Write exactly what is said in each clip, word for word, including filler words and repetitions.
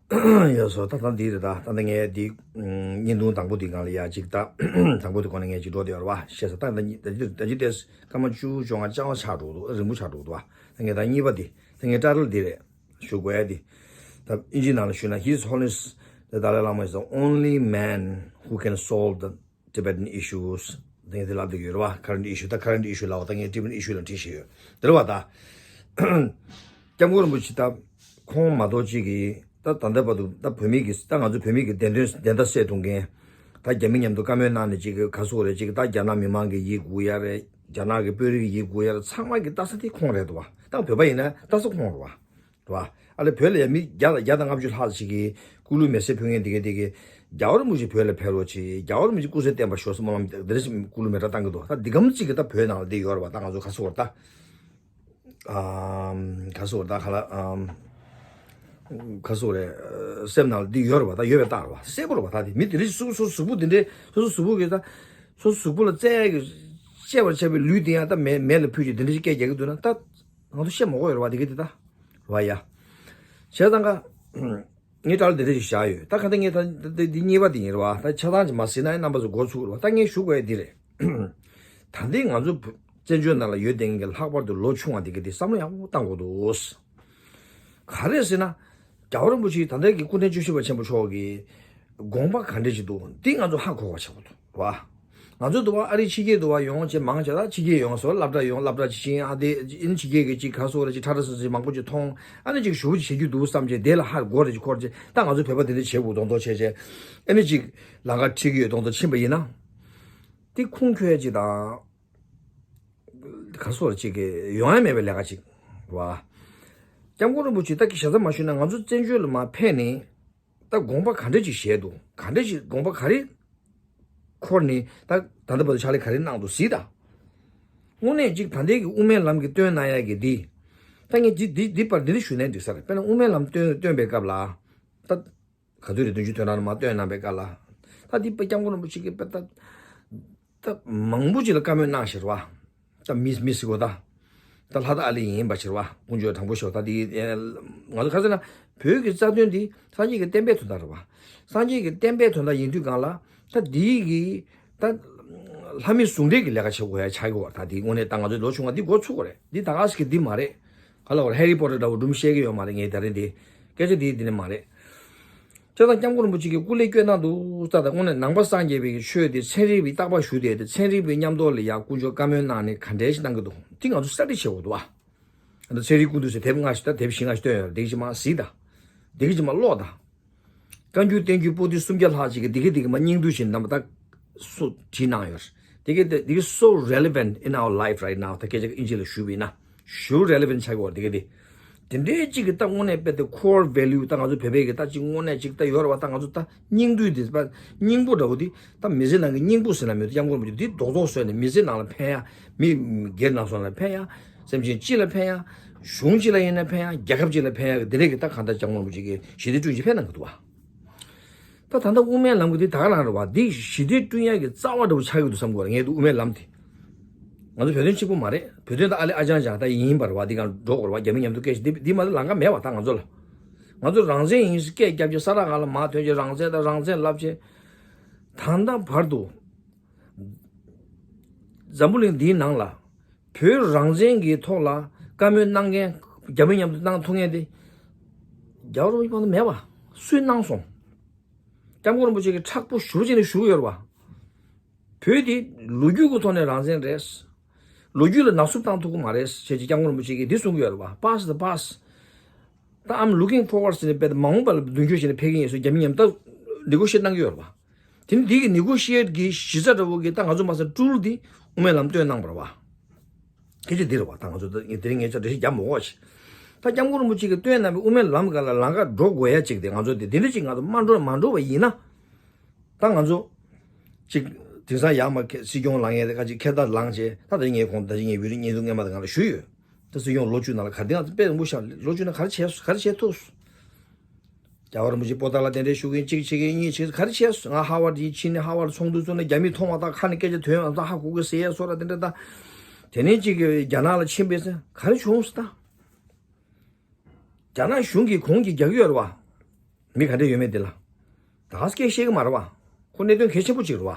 ཡོད་སོ། ད་ད་འདི་རེད། ད་ད་ད་ངས་འདི་བརྙན་ཐུང་དང་པོ་འདི་སྒང་ལ་ཡ་གཅིག་ད་དང་པོ་འདི་གོང་ནས་ངས་གཅིག་འགྲོ་བསྡད་ཡོད་རེད་བ། ཤེས་སོ། ད་ད་ད་ད་ད་ད་ད་སྐར་མ་བཅུ་བཅོ་ལྔ་ལྕང་བ་ཆགས་འགྲོ་འདུག་རིང་པོ་ཆགས་འགྲོ་འདུག་ད་ངས་ད་གཉིས་པ་འདི་ད་ངས་ཊའི་ཊལ་འདི་རེད། ཞུ་དགོས་ཡ་འདི། ད་ཨིན་ཇི་ནང་ལ་ཞུས་ན། His Holiness the Dalai Lama is the only man who can solve the Tibetan issues. དེ་དེ་ལབ་བསྡད་ཡོད་རེད་བ། Current issue། ད་current issue ལབ་པ། ད་ངས་Tibetan issue ལ་བྲིས་བཞག་ཡོད་དེ་རེད་བ། ད་སྐྱབས་མགོན་རིན་པོ་ཆེ་ད་ཁོང་མ་གཏོགས་གཅིག་གིས་ད་ད་ལྟ་བར་དུ་ད་བོད་མི་གི་ད་ང་ཚོ་བོད་མི་གི་བདེན་དོན་བདེན་མཐའ་གསལ་གཏོང་མཁན། ད་རྒྱ་མི་མཉམ་དུ་བཀའ་མོལ་གནང་ནས་གཅིག་གི་ག་སོག་རེད། གཅིག་གི་ད་རྒྱ་ནག་མི་མང་གི་ཡིད་དགོས་ཡ་རེད། རྒྱ་ནག་གི་དཔོན་རིགས་ཀྱི་ཡིད་དགོས་ཡ་རེད། ཚང་མ་གི་ལྟ་ས་དེ་ཁོང་རེད་འདུག་བ། ད་བོད་པ་ཡིན་ན་ལྟ་ས་ཁོང་རེད་བ། རེད་བ། ཨ་ལས་བོད་ལ་ཡ་མི་བརྒྱ་དང་བརྒྱ་དང་ལྔ་བཅུ་ལྷག་ཅིག་གིས་སྐུ་ལུས་མེ་སྲེག་ཕུལ་མཁན་དེ་གས་དེ་གས། རྒྱལ་བ་རིན་པོ་ཆེ་བོད་ལ་ཕེབས་རོགས་བྱེད། རྒྱལ་བ་རིན་པོ་ཆེ་སྐུ་ཚེ་བརྟན་པར་ཤོག་སྨོན་ལམ་དེ་འདྲ་ཞིག་སྐུ་ལུས་མེ་སྲེག་བཏང་གི་འདུག་ད་འདི་གམ་ཅིག་གི་ད་བོད་ནང་ལ་འདི་ཡོད་རེད་བ། ད་ང་ཚོ་ག་སོག་རེད་ད། ཨམ། ག་སོག་རེད་ད་ག་ལ་ཨམ། ག་སོག་རེད། སེམས་ནང་ལ་འདི་ཡོད་རེད་བ། ད་ཡོད་པའི་རྟགས་རེད་བ། གསལ་པོ་རེད་བ། ད་དེ་མི་དེ་འདྲ་ཞིག་སོ་སོ་གཟུགས་པོ་དེ་འདྲ་སོ་སོ་གཟུགས་པོ་གི་ད་སོ་སོ་གཟུགས་པོ་ལ་བཙལ་ཡ་གི་གཅེས་པར་བྱ་བའི་ལུས་དེ་ཡང་ད་མེ་མེ་ལ་ཕུལ་གྱི་དེ་འདྲ་ཞིག་སྐད་རྒྱག་གི་འདུག་ན་ད། ང་ཚོ་བཤད་མ་དགོས་ཡོད་རེད་བ། དེ་གི་དེ་ད་རེད་བ་ཡ། བྱས་ཙང་ཀ་ངས་ཊའི་ཊལ་དེ་འདྲ་ཞིག་བཞག་ཡོད། ད་ག་ད་ངས་ད་ད་འདི་གཉིས་པ་དེ་ཡིན་རེད་བ། ད་ཆ་ཚང་ཅིག་མ་ཟིན་ན་རྣམ་པ་ཚོ་མགོ་ཚུགས་རེད་བ། ད་ངས་ཞུ་དགོས་ཡ་འདི་རེད། ད་ལྟའི་ང་ཚོ་བཙན་བྱོལ་ནང་ལ་ཡོད་བསྡད་མཁན་གྱི་ལྷག་པར་དུ་ལོ་ཆུང་བ་དེ་གི་དེ་བསམ་བློ་ཡག་པོ་བཏང་དགོས་འདུག་ག་རེ་ཟེར་ན། རྒྱལ་བ་རིན་པོ་ཆེ་ད་ལྟའི་གི་སྐུ་ཕྲེང་བཅུ་བཞི་པ་ཆེན་པོ་མཆོག་གི་དགོངས་པ་ག་འདྲ་ཞིག་འདུག་འདི་ང་ཚོ་ཧ་གོ་བ་བྱེད་དགོས་འདུག་བ། ང་ཚོ་འདུག་བ། ཨ་རི་ཕྱི་རྒྱལ་འདུག་བ། ཡོང་བྱས་མང་ཆེ་ད་ཕྱི་རྒྱལ་ཡོང་སོ། སློབ་གྲྭ་ཡོང་། སློབ་གྲྭ་ཅིག་ཕྱིན། ཨ་དེ་ཨིན་ཕྱི་རྒྱལ་གི་ཅིག་ག་སོག་རེ་ཅིག་ཁྲ་ཁྲ་སོ་སོ་ཅིག་མང་པོ་ཅིག་མཐོང་། ཨ་ནི་ཅིག་ཞུ་བ་ཅིག་བྱེད་རྒྱུ་འདུག་བསམ་བྱས་དེ་ལ་ཧ་གོ་རེ་ཅིག་འཁོར་བྱས། ད་ང་ཚོ་བོད་པ་དེ་འདྲ་བྱེད་དགོས་མདོག་མདོག་བྱས་བྱས། ཨ་ནི་ཅིག་ལམ་ཁ་ཁྲིད་ཀྱི་ཡོད་མདོག་མདོག་ཕྱིན་པ་ཡིན་ན། དེ་ཁུངས་འཁྱོལ་ཅིག་དང་། ག་སོགས་ཅིག་གི་ཡོང་ཡ་མེད་པའི་ལས་ཀ་ཅིག་རེད་བ། སྐྱབས་མགོན་རིན་པོ་ཆེ་ད་གི་ཞེ་ས་མ་ཞུས་ན། ང་ཚོ་བཙན་བྱོལ་ལ་མར་ཕེབས་ནས་ད་དགོངས་པ་ག་འདྲ་ཅིག་བཞེས་འདུག་ག་འདྲ་ཅིག་དགོངས་པ་ག་རེ་འཁོར་ནས་ད་ད་ལྟ་བར་དུ་ཕྱག་ལས་ག་རེ་གནང་འདུག་གཟིགས་དང་། དངོས་གནས་ཅིག་ད་ལྟའི་གི་དབུ་མའི་ལམ་གྱི་སྟོན་གནང་ཡ་གི་འདི། ད་ངས་འདི་འདི་འདི་པར་འདི་རེ་ཞུས་ནས་འགྲིག་ས་རེད། དཔེར་ན་དབུ་མའི་ལམ་སྟོན་སྟོན་པའི་སྐབས་ལ། ད་ག་དུས་རེད། བདུན་ཅུ་དོན་གྲངས་ནང་མར་བཏོན་གནང་པའི་སྐབས་ལ། ད་འདི་དཔེ་སྐྱབས་མགོན་རིན་པོ་ཆེ་གིས་དཔེ་ད་ད་མང་པོ་ཅིག་ལ་བཀའ་མོལ་གནང་ཞེས་བ། ད་མི་མི་སི་གོ་ད། ད་ལྷ་ད་ཨ་ལི་ཡིན་པ་ཕྱིར་བ། དཀོན་མཆོག་དྲང་པོ་ཤོག་ད་འདི་ང་ཚོ་ག་ཟེར་ན། བོད་ཀྱི་རྩ་དོན་འདི་སངས་རྒྱས་ཀྱི་བསྟན་པའི་དོན་དག་རེད་བ། སངས་རྒྱས་ཀྱི་བསྟན་པའི་དོན་དག་ཡིན་དུས་གང་ལ། ད་འདི་གི་ད་ལྷ་མི་ཟུང་འབྲེལ་གྱི་ལས་ཀ་བྱེད་དགོས་ཡ་ཆགས་ཀྱི་བ། ད་འདི་དངོས་གནས་ད་ང་ཚོའི་ལོ་ཆུང་བ་འདི་འགོ་ཚུགས་པ་རེད། འདི་ད་ག་ཟེ་གི་འདི་མ་རེད། ག་ལ་བར་ཧེ་རི་པོ་ཊར་འདྲ་བོ་སྒྲུང་བཤད་ཀྱི་ཡོད་མ་རེད། ངས་ད་རེས་འདི་སྐད་ཆ་འདི་འདི་ནས་མ་རེད། ཅེས་དང་སྐྱབས་མགོན་རིན་པོ་ཆེ་གིས་སྐུ་ལས་བསྐྱོན་གནང་འདུག་ས། ད་དངོས་གནས་ནང་པ་སངས་རྒྱས་པའི་ཆོས་དེ་ཚན་རིག་པའི་རྟག་པར་ཞུ་བསྡད་དེ། ཚན་རིག་པའི་མཉམ་དུ་ལ་ཡ་དཀོན་མཆོག་བཀའ་མོལ་གནང་ནས་ག་འདྲས་ཞིག་གནང་གི་འདུག་དེ་ང་ཚོ་སྟ་ཌི་བྱེད་དགོས་འདུག་བ། ད་ཚན་རིག་ཀུན་ཏུ་ཟེར་དེབ་ལྔ་ཞིག་ད་དེབ་བཞི་ལྔ་ཞིག་བཏོན་ཡོད་རེད། དེ་གི་ཅིག་མར་གཟིགས་དང་། དེ་གི་ཅིག་མར་ཀློག་དང་། བཀའ་འགྱུར་བསྟན་འགྱུར་པོ་ཏི་སུམ་བརྒྱ་ལྷག་ཅིག་གི་དེ་གི་དེ་གི་མར་སྙིང་བསྡུས་ཤིག་རྣམ་པ་ད་སུ་བྲིས་གནང་ཡོད་རེད། དེ་གི་དེ་གི་so relevant in our life right now. ད་སྐད་ཆ་ཨིན་ཇི་ལ་ཞུས་པ་ཡིན་ན། ཞུ་relevant་ཆགས་ཀྱི་བ་དེ་ག་དེ། དེ་འདྲའི་གཅིག་གི་ད་དངོས་གནས་དཔེ་དེ་core value་ད་ང་ཚོ་བོད་པའི་གི་ད་གཅིག་དངོས་གནས་གཅིག་ད་ཡོད་རེད་བ། ད་ང་ཚོ་ད་སྙིང་བསྡུས་དེ་ད་སྙིང་པོ་འདྲ་བོ་དེ་ད་མི་ཚེ་ནང་གི་སྙིང་པོ་ཟེར་ན་མི་འདུག་སྐྱབས་མགོན་རིན་པོ་ཆེ་འདི་རྡོག་རྡོག་བཟོས་ནས་མི་ཚེ་ནང་ལ་ཕན་ཡ། མི་སྒེར་ནང་སོང་ལ་ཕན་ཡ། སེམས་ཅན་སྤྱི་ལ་ཕན་ཡ། གཞུང་སྤྱི་ལ་ཡིན་ན་ཕན་ཡ། རྒྱལ་ཁབ་སྤྱི་ལ་ཕན་ཡ་གི་དེ་འདྲའི་གི་ད་གང་ལྟར་སྐྱབས་མགོན་རིན་པོ་ཆེ་གི་ཞི་བདེ་བསྐྲུན་ཅིག་ཕན་གནང་གི་འདུག་བ། ད་ད་ལྟ་དབུ་མའི་ལམ་གྱི་འདི་ད་ག་རང་རེད་བ། འདི་ཞི་བདེ་བསྐྲུན་ཡག་གི་རྩ་བ་འདྲ་བོ་ཆགས་ཀྱི་འདུག་བསམ་གྱི་ཡོད་རེད། ངས་འདི་དབུ་མའི་ལམ་དེ། ང་ཚོ་བོད་དོན་གཅིག་པུ་མ་རེད། བོད་དོན་ད་ཨ་ལེ་ཨ་ཅང་ཅང་ད་ཡིན་པ་རེད་བ། འདི་གང་འགྲོ་དགོས་རེད་བ། རྒྱ་མི་མཉམ་དུ་སྐད་ཆ་འདི་འདི་མ་གཏོགས་ལམ་ཁ་མེད་བ། ད་ང་ཚོ་ལ། ང་ཚོ་རང་བཙན་ཡིན་ཟེར་སྐད་རྒྱབ་ཀྱི་ས་ར་གང་ལ་མར་ཐོན་ཀྱི་རང་བཙན་ད་རང་བཙན་ལབ་ཀྱི། ད་ལྟ་བར་དུ་འཛམ་བུ་གླིང་འདིའི་ནང་ལ་བོད་རང་བཙན་གྱི་ཐོག་ལ་བཀའ་མོལ་གནང་མཁན་རྒྱ་མི་མཉམ་དུ་གནང་ཐུབ་མཁན་དེ་རྒྱལ་བ་རིན་པོ་ཆེ་མ་གཏོགས་མེད་བ། སུས་གནང་སོང་། སྐྱབས་མགོན་རིན་པོ་ཆེ་གིས་མཁྲེགས་པོ་ཞེ་པོ་བྱས་ནས་ཞུ་གི་ཡོད་རེད་བ། བོད་འདི་ལོ་རྒྱུས་ཀྱི་ཐོག་ནས་རང་བཙན་རེད། ལོ་རྒྱུས་ལ་ནག་བསུབ་བཏང་ཐུབ་ཀྱི་མ་རེད་ཅེས་ཀྱི་སྐྱབས་མགོན་རིན་པོ་ཆེ་གིས་འདི་གསུང་གི་ཡོད་རེད་བ། Past the past། ད་I'm looking forward ཟེར་ནས་དཔེ་མ་འོངས་པ་ལ་མདུན་སྐྱོད་བྱས་ནས་ཕེབས་ཀྱི་ཡིན་ཟེར་རྒྱ་མི་མཉམ་ད་negotiate་གནང་གི་ཡོད་རེད་བ། དེ་ནི་འདི་གི་negotiate་གི་གཞི་རྩ་འདྲ་བོ་གི་ད་ང་ཚོ་མ་ཟད་tool་འདི་དབུ་མའི་ལམ་བཏོན་གནང་བ་རེད་བ། སྐད་ཆ་འདི་རེད་བ། ད་ང་ཚོ་ད་དེ་རིང་ངས་ཅིག་འགྲེལ་བཤད་རྒྱག་མི་དགོས་པ་ཞིག་ད་སྐྱབས་མགོན་རིན་པོ་ཆེ་གིས་བཏོན་གནང་བའི་དབུ་མའི་ལམ་སྒང་ལ་ལམ་ཁ་འགྲོ་དགོས་ཡ་ཅིག་དེ་ང་ཚོ་དེ་འདི་འདྲ་ཅིག་ང་ཚོ་མ་འགྲོ་མ་འགྲོ་བ་ཡིན་ན། ད་ང་ཚོ་ཅིག་དེང་སང་ཡར་མར་ཁེ་སྲིད་སྐྱོང་ལངས་ཡས་དེ་ཁ་ཅིག་ཁེ་ད་ལངས་བྱས། ད་དེ་ངས་གོང་ད་ཅིག་ངས་བི་ཌི་ཡོ་བརྙན་ཐུང་སྔོན་མ་དེ་གང་ལ་ཞུས་ཡོད། ད་སྲིད་སྐྱོང་ལོ་བཅུ་ནང་ལ་ག་དེ་ང་ཚོ་དཔེ་རིང་པོ་ཤར། ལོ་བཅུ་ནང་ག་རེ་བྱས་སོང་། ག་རེ་བྱས་ཐུབ་སོང་། རྒྱལ་བ་རིན་པོ་ཆེ་པོ་ཏཱ་ལ་གདན་འདྲེན་ཞུ་མཁན་གཅིག་བྱེད་མཁན་གཉིས་བྱེད་མཁན་ག་རེ་བྱས་སོང་། ང་ཧར་ཝར་ཡིན་ཕྱིན་ནས་ཧར་ཝར་ཚོགས་འདུ་ཚོགས་ནས་རྒྱ་མིས་མཐོང་བ་དང་ཁ་ནས་སྐད་ཆ་ཐོན་བ་དང་ཧ་གོ་གི་ཟེར་ཡས་སོགས་ལ་དེ་འདྲ་ད། དེ་ནས་གཅིག་གི་རྒྱ་ནག་ལ་ཕྱིན་པས་ཟེར་ག་རེ་བྱུང་སོང་ད། རྒྱ་ནག་གཞུང་གིས་གོང་གི་རྒྱག་གི་ཡོད་རེད་བ། མི་ག་འདྲ་ཡོད་མེད་དེ་ལ། ད་ག་སྐད་བཤད་གི་མ་རེད་བ། ཁོ་གནད་དོན་གལ་ཆེན་པོ་གཅིག་རེད་བ།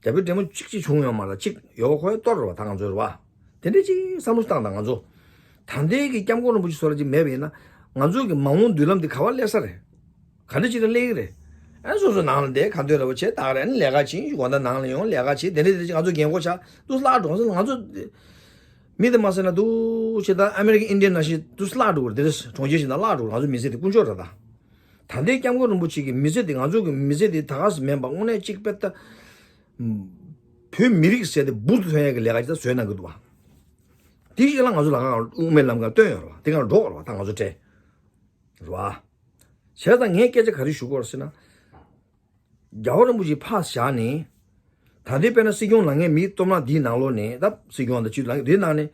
རྒྱ་བོད་འབྲེལ་མོ་གཅིག་གཅིག་བྱུང་ཡོད་མ་རེད། གཅིག་ཡོད་པ་ཁོ་ཡ་གཏོར་རེད་བ། ད་ང་ཚོ་རེད་བ། དེ་འདྲ་གཅིག་བསམ་བློ་བཏང་དང་ང་ཚོ། ད་ལྟའི་གི་སྐྱབས་མགོན་རིན་པོ་ཆེ་སོགས་ལ་གཅིག་མེད་པ་ཡིན་ན། ང་ཚོ་གི་མ་འོངས་མདུན་ལམ་དེ་ག་བ་སླེབས་ས་རེད། ག་འདྲ་ཅིག་ལ་སླེབས་ཀྱི་རེད། ཨ་སོ་སོ་ནང་ལ་བསྡད་ག་འདོད་ར་བ་བྱས་ད་ག་རེ་ཨ་ནི་ལས་ཀ་བྱེད་དགོས་ན་ནང་ལ་ཡོང་ལས་ཀ་བྱེད་དེ་འདྲ་དེ་འདྲ་ཅིག་ང་ཚོ་རྒན་གོག་ཆགས་འདུག་བརླག་འགྲོ་ང་ཚོ་མི་དེ་མ་ཟེར་ན་འདུག་བྱེད་ད་ཨ་མེ་རི་ཀ་ཨིན་ཌི་ཡན་ནང་བཞིན་འདུག་བརླག་འགྲོ་གི་རེད། དེ་འདྲ་གྲོང་ཁྱེར་ཞིག་ནང་བརླག་འགྲོ་གི་ང་ཚོ་མི་ཚེ་དེ་ཀུན་སྤྱོད་རེད་ད། ད་ལྟའི་སྐྱབས་མགོན་རིན་པོ་ཆེ་གི་མི་ཚེ་དེ་ང་ཚོ་གི་མི་ཚེ་དེ་ད་ག་སེ་མིན་པ་དངོས་གནས་གཅིག་དཔེ་ལྟ། བོད་མི་རིགས་ཟེར་དེ་འབུར་དུ་ཐོན་ཡ་གི་ལས་ཀ་ཅིག་ད་བཟོས་གནང་གི་འདུག་བ། དེ་ཞིག་ལ་ང་ཚོ་ལ་ང་དབུ་མའི་ལམ་ཁ་བཏོན་ཡོད་རེད་བ། དེ་ག་འགྲོ་བ་རེད་བ་ད་ང་ཚོ་སྤྲད། རེད་བ། བྱས་ཙང་ངས་སྐད་ཆ་ག་རེ་ཞུ་དགོས་རེད་ཟེར་ན། རྒྱལ་བ་རིན་པོ་ཆེ་ཕར་བཞག་ནས། ད་ལྟའི་དཔེར་ན་སྲིད་སྐྱོང་ལངས་མཁན་མི་སྟོབས་ལྡན་འདིའི་ནང་ལོགས་ནས་ད་སྲིད་སྐྱོང་དང་སྤྱི་འཐུས་ལངས་མཁན་འདིའི་ནང་ནས།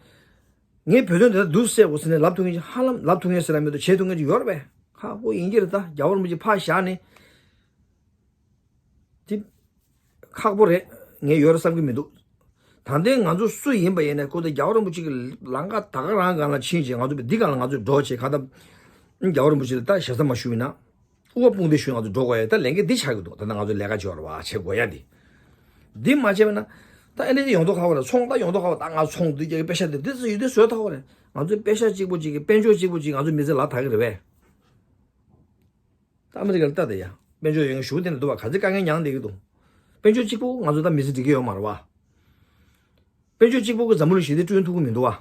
ངས་བོད་དོན་དེ་ལ་འདུག་སེ་འོ་ཟེར་ནས་ལབ་ཐུབ་མཁན་ཅིག་ཧ་ལམ་ལབ་ཐུབ་མཁན་ཟེར་ན་མི་འདུག་བྱེད་ཐུབ་མཁན་ཅིག་ཡོད་རེད་པས། ཁག་པོ་ཡིན་གྱི་རེད་ད། རྒྱལ་བ་རིན་པོ་ཆེ་ཕར་བཞག་ནས། དེ་ཁག་པོ་རེད། ངས་ཡོད་རེད་བསམ་གྱི་མི་འདུག་ད་ལྟའི་ང་ཚོ་སུ་ཡིན་པ་ཡིན་ནའི་ཁོ་ད་རྒྱལ་བ་རིན་པོ་ཆེ་གི་ལམ་ཁ་ད་ག་རང་སྒང་ལ་ཕྱིན་བྱས་ང་ཚོ་འདི་སྒང་ལ་ང་ཚོས་འགྲོ་བྱས་ག་ད། རྒྱལ་བ་རིན་པོ་ཆེ་ལ་ད་ཞེ་ས་མ་ཞུས་ན། དབུ་བ་དཔུང་འདེགས་ཞུས་ང་ཚོ་འགྲོ་དགོས་ཡ་ད་ལས་འགན་འདི་ཆགས་ཀྱི་འདུག་ད་ལྟ་ང་ཚོ་ལས་ཀ་བྱེད་པ་རེད་བ་བྱེད་དགོས་ཡ་འདི། འདི་མ་བྱས་པ་ན། ད་ཨ་ནི་འདི་ཡོང་མདོག་ཁ་པོ་རེད། ཚོང་ད་ཡོང་མདོག་ཁ་པོ་ད་ང་ཚོང་འདི་རྒྱག་གི་པེ་ཤ་འདི་འདི་ཚོ་ཡོད་འདི་བཟོས་ཐག་པོ་རེད། ང་ཚོའི་པེ་ཤ་གཅིག་པོ་གཅིག་གི་དཔལ་འབྱོར་གཅིག་པོ་གཅིག་ང་ཚོ་མི་ཚེ་ལ་ད་གི་རེད་པས། ད་ཨ་མི་རི་ཀ་ལ་ལྟ་དེ་ཡ། དཔལ་འབྱོར་ཡོད་མཁན་ཞུ་དེ་ནས་འདུག་བ། ག་ཚོད་དཀའ་ངལ་མྱངས་བསྡད་ཀྱི་འདུག་དཔལ་འབྱོར་གཅིག་པོ་ང་ཚོ་ད་མི་ཚེ་འགྲིག་གི་ཡོད་མ་རེད་བ། དཔལ་འབྱོར་གཅིག་པོ་གི་འཛམ་བུ་གླིང་ཞི་བདེ་བསྐྲུན་ཐུབ་ཀྱི་མི་འདུག་བ།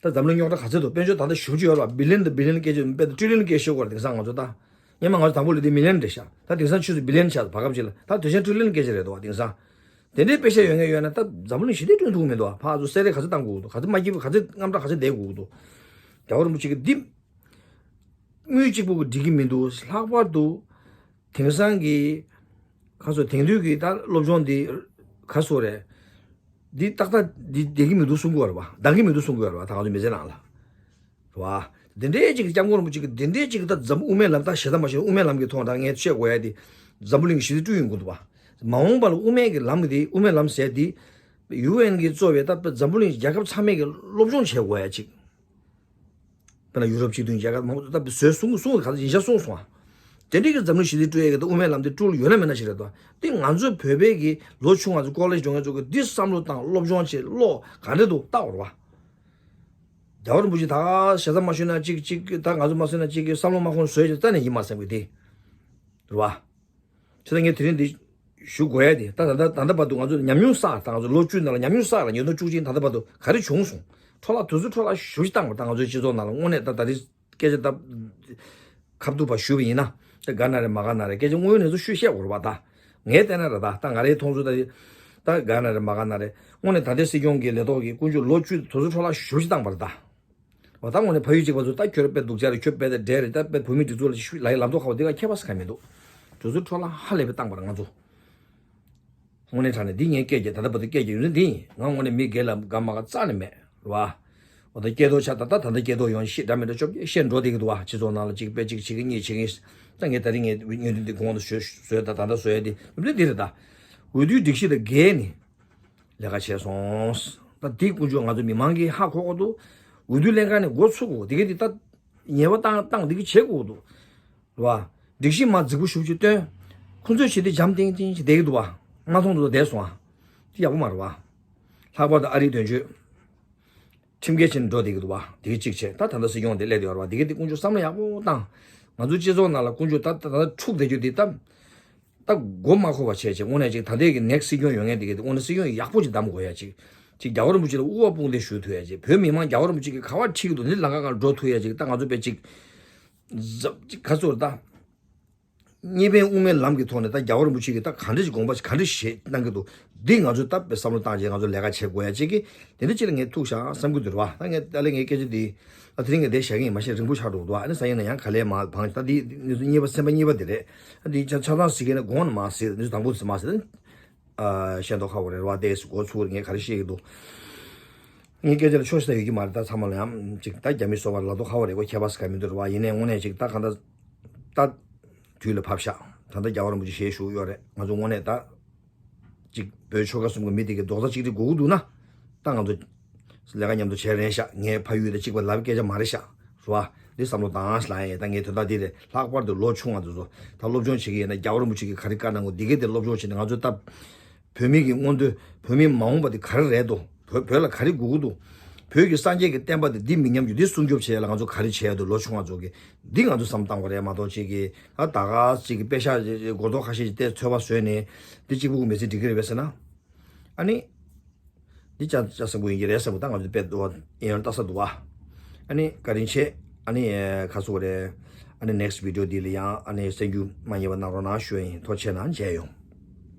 ད་འཛམ་གླིང་རྙོག་དྲ་ག་ཚོད་འདུག་དཔལ་འབྱོར་ད་ལྟ་ཞེ་པོ་ཅིག་ཡོད་རེད་བ། བི་ལི་ཡན་དང་བི་ལི་ཡན་སྐད་ཆ་དཔེ་ད་ཊི་རི་ལི་ཡན་སྐད་ཆ་ཤོད་དགོས་རེད་དེང་སང་ང་ཚོ་ད། སྔོན་མ་ང་ཚོ་དང་པོ་ལ་དེ་མི་ལི་ཡན་རེད་ཤག་ད་དེང་སང་ཆུ་ཚོད་བི་ལི་ཡན་ཆགས་བར་སྐབས་ཅིག་ལ་ད་དུས་ཆེན་ཊི་རི་ལི་ཡན་སྐད་ཆ་རེད་འདུག་བ་དེང་སང་། དེ་འདྲའི་དཔེ་ཆ་ཡོད་མཁན་ཡོད་ན་ད་འཛམ་བུ་གླིང་ཞི་བདེ་བསྐྲུན་ཐུབ་ཀྱི་མི་འདུག་བ། ཕར་ཚུར་གསེར་རས་ག་ཚོད་བཏང་དགོས་ཀྱི་འདུག་ག་ཚོད་མ་སྐྱིད་པོ་ག་ཚོད་དངངས་སྐྲག་ག་ཚོད་བསྡད་དགོས་ཀྱི་འདུག་རྒྱལ་བ་རིན་པོ་ཆེ་གི་འདི། དངུལ་གཅིག་པོ་གིས་འགྲིག་གི་མི་འདུག་ལྷག་པར་དུ། དེང་སང་གི། ཁ་སོ་དེང་དུས་ཀྱི་ད་སློབ་སྦྱོང་འདི། ག་སོ་རེད། འདི་ཏག་ཏག་འདི་འགྲིག་གི་མི་འདུག་གསུང་གི་ཡོད་རེད་བ། འདང་གི་མི་འདུག་གསུང་གི་ཡོད་རེད་བ་ད་ང་ཚོ་མི་ཚེ་ནང་ལ། རེད་བ། འདི་འདྲའི་ཅིག་གི་སྐྱབས་མགོན་རིན་པོ་ཆེ་གི་འདི་འདྲའི་ཅིག་གི་ད་འཛམ་དབུ་མའི་ལམ་ད་ཞེ་ད་མ་ཞེ་དབུ་མའི་ལམ་གྱི་ཐོག་ད་ངས་བཤད་དགོས་ཡ་འདི། འཛམ་བུ་གླིང་ཞི་བདེ་བསྐྲུན་ཡོང་གི་འདུག་བ། མ་འོངས་པ་ལ་དབུ་མའི་གི་ལམ་གི་འདི་དབུ་མའི་ལམ་ཟེར་འདི། ཡུ་ཨེན་གི་གཙོ་བའི་ད་འཛམ་བུ་གླིང་རྒྱལ་ཁབ་ཚང་མས་གི་སློབ་སྦྱོང་བྱེད་དགོས་ཡ་ཅིག་དཔེར་ན་ཡུ་རོབ་སྤྱི་མཐུན་རྒྱལ་ཁབ་མང་པོ་ད་བཟོས་གསུང་གསུང་ག་ཚོད་ཡིན་ཤག་གསུངས་སོང་ཨ། དེ་འདྲའི་གི་འཛམ་གླིང་ཞི་བདེ་སྤྲོད་ཡས་གི་ད་དབུ་མའི་ལམ་དེ་སྤྲུལ་ཡོད་ན་མེད་ན་ཞིག་རེད་དོ། དེ་ང་ཚོའི་བོད་པའི་གི་ལོ་ཆུང་བ་ཚོ་ཀོ་ལེཇ་འགྲོ་མཁན་ཚོ་གི་འདི་བསམ་བློ་བཏང་སློབ་སྦྱོང་བྱེད་བློ་ག་འདྲ་འདུག་ལྟ་བར་བ། རྒྱལ་བ་རིན་པོ་ཆེ་ད་ཞེ་ས་མ་ཞུས་ན་གཅིག་གཅིག་ད་ང་ཚོ་མ་ཟེར་ན་གཅིག་གི་བསམ་བློ་མ་ཁོང་བཟོས་ཀྱི་རྩ་ནས་ཡིན་མ་བསམ་གི་དེ། རེད་བ། ཁྱེད་ད་ངས་དེ་རིང་འདི་ཞུ་དགོས་ཡ་དེ་ད་ད་ད་ད་ལྟ་བར་དུ་ང་ཚོ་ཉམས་མྱོང་བསགས་ད་ང་ཚོ་ལོ་བཅུ་ནང་ལ་ཉམས་མྱོང་བསགས་ལ་ཉིས་སྟོང་བཅུ་གཅིག་ད་ལྟ་བར་དུ་ག་རེ་བྱུང་སོང་། འཕྲོ་བརླག་དུས་ཚོད་འཕྲོ་བརླག་ཞེ་པོ་ཅིག་བཏང་བ་ད་ང་ཚོའི་སྤྱི་ཚོགས་ནང་ལ་དངོས་གནས་ད་ད་རེས་སྐད་ཆ་ད་ཁ་ཐུག་པ་ཞུས་པ་ཡིན་ན་ད་དགའ་ན་རེད་མ་དགའ་ན་རེད་སྐད་ཆ་དངོས་ཡོད་གནས་ཚུལ་ཞུས་བཤད་དགོས་རེད་བ་ད། ངས་བལྟས་ན་རེད་ད་ད་ང་རའི་མཐོང་ཚུལ་ད་ད་དགའ་ན་རེད་མ་དགའ་ན་རེད་དངོས་གནས་ད་ལྟའི་སྲིད་སྐྱོང་གི་ལས་ཐོག་གི་ཀུན་སྤྱོད་ལོ་བཅུ་དུས་ཚོད་འཕྲོ་བརླག་ཞེ་པོ་ཅིག་བཏང་བ་རེད་ད། འོ་ད་དངོས་གནས་ཕ་ཡུལ་གཅིག་པ་ཚོ་ད་ཁྱོད་ར་དཔེ་སྡུག་ཅག་རེད་ཁྱོད་དཔེ་ད་འདྲེ་རེད་ད་དཔེ་བོད་མི་སྒྲིག་འཛུགས་ལ་ཤུ་ལ་ཡི་ལབ་མདོག་ཁ་བ་འདི་ག་ཁྱད་པར་ཟེར་ག་མི་འདུག་དུས་ཚོད་འཕྲོ་བརླག་ཧ་ལས་པའི་བཏང་པ་རེད་ང་ཚོ། དངོས་གནས་དྲང་གནས་འདི་ངའི་སྐད་ཀྱི་ད་ལྟ་བར་དུ་སྐད་ཀྱི་ཡོད་ཚད་འདི་ཡིན་ང་དངོས་གནས་མི་སྒེར་ལ་དགའ་མ་དགའ་རྩ་ནས་མེད་རེད་བ། འོ་ད་སྐྱེས་ཐོག་ཆ་ད་ད་ད་ལྟ་སྐྱེས་ཐོག་ཡོང་ཤེས་འདྲ་མི་འདྲ་ཆོབ་ཤེས་འགྲོ་བསྡད་ཀྱི་འདུག་བ་སྤྱི་ཚོགས་ནང་ལ་གཅིག་དཔེ་གཅིག་བྱེད་ཀྱི་གཉིས་བྱེད་ཀྱི་ད་ངས་ད་རིང་ངས་ངས་འདི་གོང་དུ་བཟོས་བཟོས་ད་ད་ལྟ་བཟོས་ཡ་འདི་མི་འདི་རེད་ད། འོས་བསྡུའི་སྒྲིག་གཞི་དང་འགལ་ནས། ལས་ཀ་བྱས་སོང་། ད་འདི་ཀུན་སྤྱོད་ང་ཚོ་མི་མང་གིས་ཧ་གོ་གོ་འདུག་འོས་བསྡུ་ལྷན་ཁང་ནས་འགོ་ཚུགས་དགོས་འདི་ག་འདི་ད་ཉེས་པ་བཏང་བཏང་འདི་ག་བྱེད་དགོས་འདུག་རེད་བ། སྒྲིག་གཞི་མ་རྫིག་པོ་ཞུ་ཅིག་སྟོན། ཁོང་ཚོས་བྱེད་དེ་འཇམ་ཐིང་ཐིང་ཞིག་བསྡད་ཀྱི་འདུག་བ། མ་མཐོང་འདུག་བསྡད་སོང་ཨ། འདི་ཡག་པོ་མ་རེད་བ། ལྷག་པར་དུ་ཨ་རིའི་དོན་གཅོད། ཁྲིམས་འགལ་ཕྱིན་འགྲོ་བསྡད་ཀྱི་འདུག་བ། འདི་ག་གཅིག་བྱས་ད་ད་ལྟ་སྲིད་སྐྱོང་དེ་སླེབས་བསྡད་ཡོད་རེད་བ་འདི་ག་འདི་ཀུན་སྤྱོད་བསམ་བློ་ཡག་པོ་བཏང་། ང་ཚོའི་སྤྱི་ཚོགས་ནང་ལ་ཀུན་སྤྱོད་ད་ད་ད་འཁྲུག་བསྡད་རྒྱུ་འདི་ད། ད་མགོ་མ་འཁོར་བ་བྱས་བྱས་དངོས་གནས་ཅིག་ད་ལྟའི་གི་next སྲིད་སྐྱོང་ཡོང་མཁན་དེ་གི་དངོས་གནས་སྲིད་སྐྱོང་ཡག་པོ་ཅིག་གདམ་དགོས་ཡ་ཅིག་ཅིག་རྒྱལ་བ་རིན་པོ་ཆེ་ལ་དབུ་བ་དཔུང་འདེགས་ཞུ་ཐུབ་ཡ་ཅིག་བོད་མི་མང་རྒྱལ་བ་རིན་པོ་ཆེ་གི་ག་བ་ཁྲིད་ཀྱི་འདུག་འདི་ལམ་ཁ་སྒང་འགྲོ་ཐུབ་ཡ་ཅིག་ད་ང་ཚོ་དཔེ་ཅིག་གཟབ་ཅིག་ག་ཚོད་རེད་ད། གཉིས་ཕན་དབུ་མའི་ལམ་གྱི་ཐོག་ནས་ད་རྒྱལ་བ་རིན་པོ་ཆེ་གིས་ད་ག་འདྲ་ཞིག་དགོངས་པ་ག་འདྲ་བཞེས་གནང་གི་འདུག་འདི་ང་ཚོས་ད་དཔེ་བསམ་བློ་བཏང་བྱས་ང་ཚོ་ལས་ཀ་བྱེད་དགོས་ཡ་ཅིག་གི་དེ་འདྲ་ཅིག་ལ་ངས་ཐུག་ཤག་བསམ་གྱི་འདུག་རེད་བ། ད་ངས་ད་ལན་ངའི་སྐད་ཆ་འདི་ད་དེ་རིང་ངས་འདིར་བཞག་གི་ཡིན། མ་གཞི་རིང་པོ་ཆགས་འགྲོ་གི་འདུག་ཨ་ནི་ས་ཡིན་ན་ཡང་ག་ལེར་མར་བང་ད་འདི་ནི་གཉིས་པ་སེམས་པ་གཉིས་པ་འདི་རེད། ཨ་འདི་ཆ་ཆ་ཚང་ཟེར་གི་ན་དགོངས་ན་མ་ཟེར་ནི་དང་པོ་ཟེར་མ་ཟེར། ཨ་ཤེས་མདོག་ཁ་པོ་རེད་བ། དེས་མགོ་ཚུགས་ངས་ག་རེ་བཤད་ཀྱི་འདུག་ངའི་སྐད་ཆ་ལ་ཆོག་ཤེས་ད་ཡོད་ཀྱི་མ་རེད། ད་ཚང་མ་ལ་ཡང་ཅིག་ད་རྒྱ་མི་སོ་པ་ལ་དོ་ཁ་པོ་རེད་གོ། ཁྱད་པར་ཟེར་ག་མི་འདུག་རེད་བ། ཡིན་ནའི་དངོས་གནས་ཅིག་ད་གང་ལྟར་ད་དུས་ལ་བབ་ཤག་ད་ལྟ་རྒྱལ་བ་རིན་པོ་ཆེ་ཞལ་བཞུགས་ཡོད་རེད། ང་ཚོ་དངོས་གནས་ད་ཅིག་བོད་ཆོལ་ཁ་གསུམ་གྱི་མི་དེ་གི་རྡོག་རྩ་གཅིག་སྒྲིལ་དགོས་ཀྱི་འདུག་ན་ད་ང་ཚོ་ལས་ཀ་མཉམ་དུ་བྱེད་རན་ཤག་ངའི་ཕ་ཡུལ་དང་གཅིག་པ་ལབ་སྐད་ཆ་མ་རེད་ཤག་རེད་བ། འདི་བསམ་བློ་བཏང་ལ་ཡིན། ད་ངའི་དོན་དག་འདི་རེད། ལྷག་པར་དུ་ལོ་ཆུང་བ་འདི་ཚོ་ད་སློབ་སྦྱོང་བྱེད་ཀྱི་ཡིན་ན། རྒྱལ་བ་རིན་པོ་ཆེ་གིས་ག་རེ་བཀའ་གནང་གོ་འདི་གས་དེ་སློབ་སྦྱོང་བྱེད་ནས། ང་ཚོས་ད་བོད་མི་གི་མངོན་འདོད། བོད་མི་མ་འོངས་པ་འདི་ག་རེ་རེད་འདུག་བོད་བོད་ལ་ག་རེ་དགོས་ཀྱི་འདུག་བོད་ཀྱི་སངས་རྒྱས་ཀྱི་བསྟན་པ་འདི་འདི་མི་ཉམས་རྒྱུ་འདི་སྲུང་སྐྱོབ་བྱེད་ཡ་ལ་ང་ཚོ་ག་རེ་བྱེད་ཡ་འདུག་ལོ་ཆུང་བ་ཚོ་གིས་འདི་ང་ཚོ་བསམ་བཏང་དགོས་རེད་མ་གཏོགས། ཅིག་གིས་ད་ད་ག་ཅིག་གིས་དཔེ་ཤག་གོ་རྟོགས་ཁ་ཤས་ཤིག་བལྟས་ཚོད་དཔག་བཟོས་ནས་འདི་གཅིག་པུ་གི་མི་ཚེ་འགྲིག་གི་རེད་པས་ཟེར་ན། ཨ་ནི། འདི་ཅག་ཅག་སེམས་པོ་ཡིན་གྱི་རེད་བསམ་གི། ད་ང་ཚོ་དཔེ་འདུག་བ། ཨེ་ཡོན་ལྟ་ས་འདུག་བ། ཨ་ནི་བཀའ་དྲིན་ཆེ། ཨ་ནི་ཁ་སོ་རེད། ཨ་ནི་next video འདི་ལ་ཡང་ཨ་ནི་གསན་རྒྱུ་མ་ཉེས་པ་གནང་རོགས་གནང་ཞུ་ཡ་ཡིན། ཐུགས་རྗེ་ཆེ་གནང་། མཇལ་ཡོང་།